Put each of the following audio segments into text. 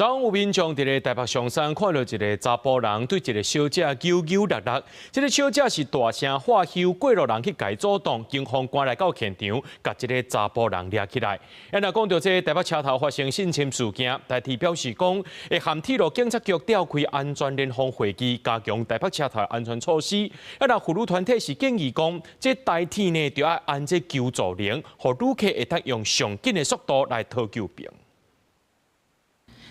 昨昏有民眾佇咧台北松山看著一个查埔人對一个小姐搝搝搦搦，這个小姐是大聲喝休過路人去共伊阻擋，警方趕來到現場，共這个查埔人掠起來。啊，若講著這台北車頭發生性侵事件，台鐵表示講會和鐵路警察局召開安全聯防會議，加強台北車頭安全措施。啊，若婦女團體是建議講，這台鐵呢著愛安這求助鈴，予旅客會當用上緊的速度來討救兵。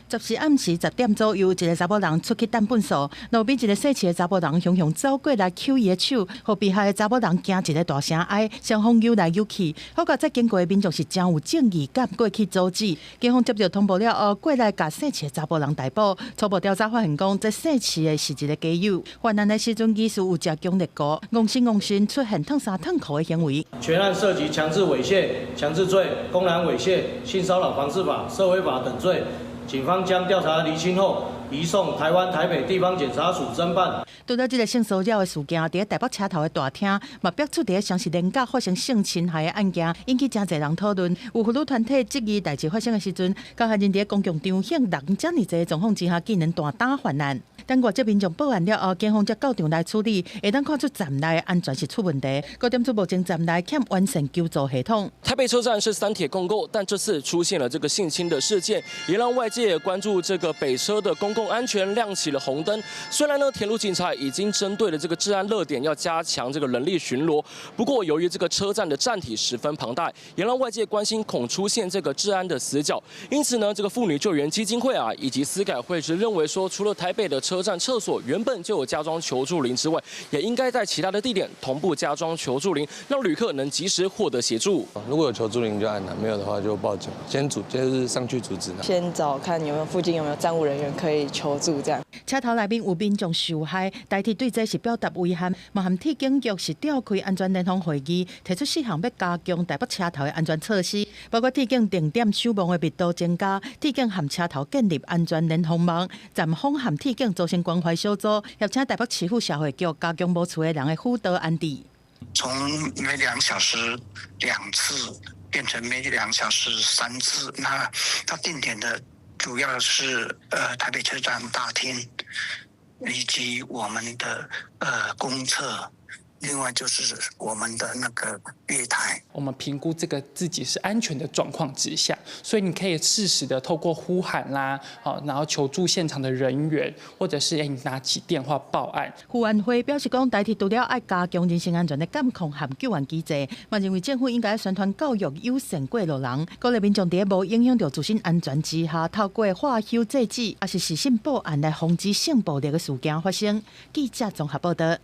10時暗時10點左右，一个查某人出去擲糞埽，路邊一个姓徐的查埔人雄雄走過來搝伊的手，予被害的查某人驚一个大聲哀，雙方搝來搝去。好佳哉經過的民眾是真有正義感，過去阻止。警方接著通報了後，過來共姓徐的查埔人逮捕。初步調查發現，講這姓徐的是一个基友，犯案的時陣疑似有食強力糊，戇生戇生出現脫衫脫褲的行為。全案涉及強制猥褻、強制罪、公然猥褻、性騷擾防治法、涉危法等罪。警方將調查釐清後，移送台灣台北地方檢察署偵辦。除了這个性騷擾的事件，佇台北車頭的大廳，嘛爆出佇咧雙十連假發生性侵害的案件，引起誠濟人討論。有婦女團體質疑代誌發生的時陣，加害人佇公共場合人遮爾濟的狀況之下，竟然大膽犯案。等外籍民眾報案了後，警方才到場來處理，會當看出站內安全是出問題。閣點出目前站內欠完善求助系統。台北車站是三鐵共構，但這次出現了這個性侵的事件，也讓外界關注這個北車的公共安全，亮起了紅燈。雖然呢，鐵路警察已經針對了這個治安熱點，要加強這個人力巡邏。不過，由於這個車站的站體十分龐大，也讓外界關心恐出現這個治安的死角。因此呢，這個婦女救援基金會啊，以及司改會是認為說，除了台北的車站廁所原本就有加裝求助鈴之外，也應該在其他的地點同步加裝求助鈴，讓旅客能及時獲得協助。如果有求助鈴就按了，沒有的話就報警，先阻就是上去阻止。先找看有沒有附近有沒有站務人員可以求助，這樣。車頭內面有民眾受害，台鐵對這是表達遺憾，嘛和鐵警局是召開安全聯防會議，提出四項欲加強台北車頭的安全措施，包括鐵警定點守望的密度增加，鐵警和車頭建立安全聯防網，站方和鐵警組成關懷小組，協請台北市府社會局加強無厝的人的輔導安置。從每2小時2次變成每2小時3次，那它定點的主要是台北車站大廳以及我們的公廁。另外就是我們的那個月台。我們評估這個自己是安全的狀況之下，所以你可以適時的透過呼喊啦，好，然後求助現場的人員，或者是你拿起電話報案。婦安會表示講，台鐵除了愛加強人身安全的監控和救援機制，嘛認為政府應該宣傳教育友善過路人，鼓勵民眾佇無影響著自身安全之下，透過喝休制止，抑是事先報案來防止性暴力的事件發生。記者綜合報道。